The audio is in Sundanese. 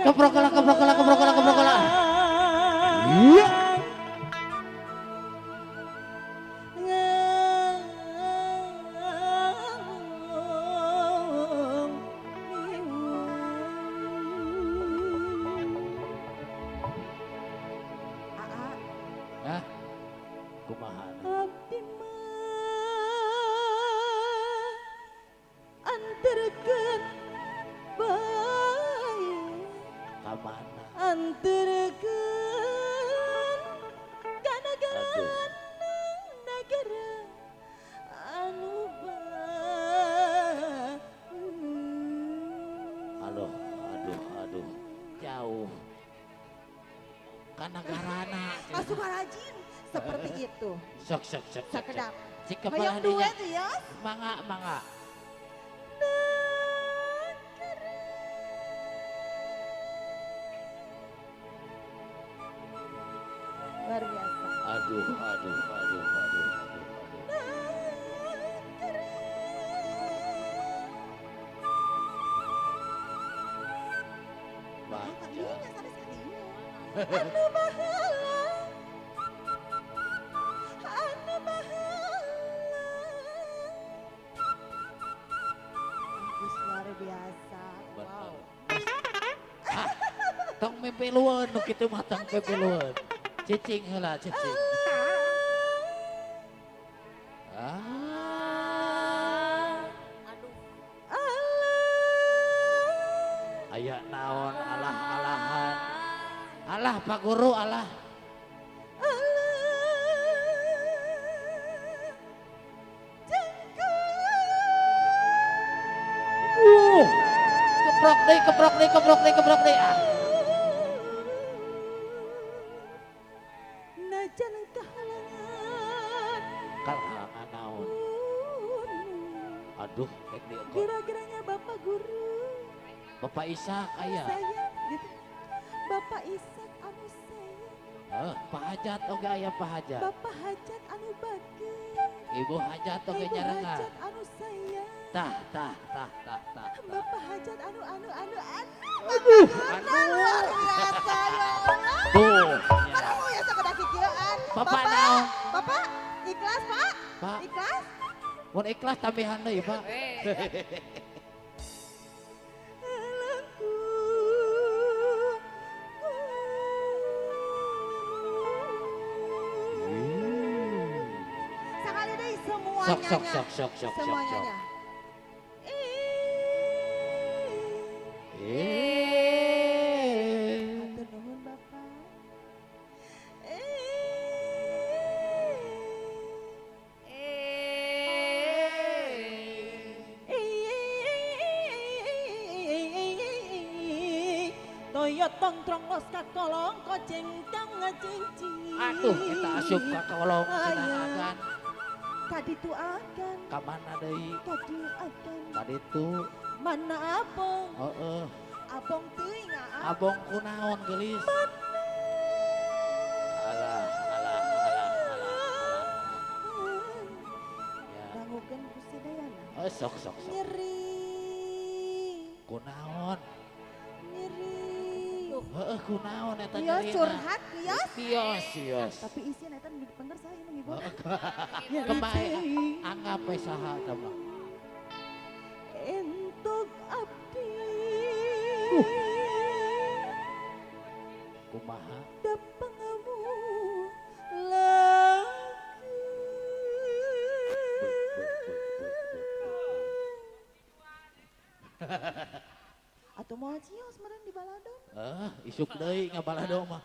Keprok lah, keprok lah, keprok lah, keprok lah. Iya. Hah? Kumaha? Abdi mah anterkeun bae Ka mana? Anterkeun ka nagara nagara anu bae. Aduh, aduh, aduh. Jauh. Ka nagarana. Masuk rajin seperti itu. Sok, sok, sok, sok. Sakedap. Cik Hoyong kepala duet ya. Mangga, mangga. Luar biasa. Aduh, aduh, aduh, aduh, aduh, aduh. Baca. Anu mahala, anu mahala. Bagus, luar biasa. Wow. Ah, tong mipiluan nu kitu mah tong pipiluan. Cicing heula cicing. Ah. Aduh. Aya naon alah-alahan. Alah Pak Guru alah. Keprok deui, keprok deui, keprok deui, keprok deui. Ah. Najan kahalangan. Kahalangan naon? Aduh, rek di Gira-giranya Bapak Guru. Bapak Ishak aya. Saya gitu. Bapak Ishak anu saya. Pak Hajat oge aya Pak Hajat. Bapak Hajat anu bager. Ibu Hajat oge Ibu nyarengan. Hajat anu saya. Tah, tah, tah, tah, tah. Bapak Hajat anu anu anu anu. Aduh, anu luar biasa ya Allah. Tuh. Kamu ya sakedah kikieuan. Bapak naon? Bapak ikhlas, Pak? Pak. Ikhlas? Mun ikhlas tambihan deui, Pak. Sekali deui semuanya. Sok, sok, sok, sok, sok, sok, sok. Hatur nuhun Bapak. Toyo tongtrong los kakolong koceng kang ngacengcing. Aduh, kita asup ka kolong cenah agan. Kaditu agan. Ka mana deui? Kaditu agan. Kaditu. Mana abong? Heeh. Abong teuing aa. Abong kunaon geulis? Alah, alah, alah, alah, alah. Ya. Dangukeun ku sadayana. Oh, sok, sok, sok. Nyeri. Kunaon? Nyeri. Heeh, kunaon eta Kios nyerina? curhat kios. Kios, kios. Tapi isin eta nu dipenger saha ieu ngibur. Kemae anggap we saha eta mah. Entuk abdi. Kumaha? Dapangamu lagi. Atuh moal cios meureun di balado. Isuk deui ngabalado mah.